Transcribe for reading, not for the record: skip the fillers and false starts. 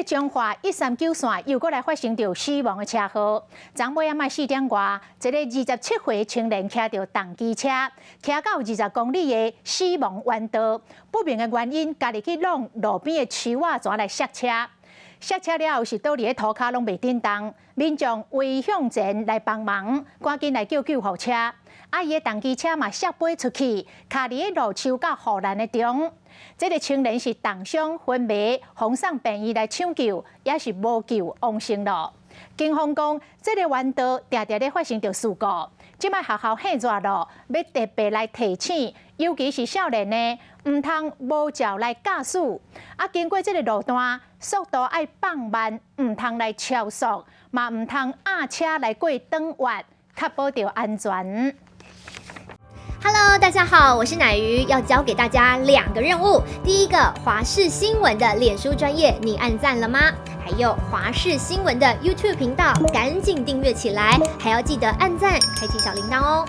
彰化139線又閣來發生著死亡的車禍。昨晡暗4點外，一个27歲青年騎著重機車，騎到20公里的死亡彎道，不明的原因，家己去挵路邊的樹仔怎來摔車。摔車了後是倒佇咧塗跤攏袂振動，民眾圍向前來幫忙，趕緊來叫救護車。啊，伊的重機車嘛摔飛出去，卡佇咧路樹佮護欄的中。這个青年是重傷昏迷，予送病院來搶救，也是無救往生咯。警方講，這个彎道定定咧發生著事故，這擺學校歇熱咯，欲特別來提醒，尤其是少年的，毋通無照來駕駛。啊，經過這个路段，速度愛放慢，毋通來超速，嘛毋通壓車來過轉彎，確保著安全。 Hello，大家好，我是乃瑜，要交給大家兩個任務。第一個，華視新聞的臉書專頁，你按讚了嗎？還有華視新聞的 YouTube 頻道，趕緊訂閱起來，還要記得按讚，開啟小鈴鐺哦。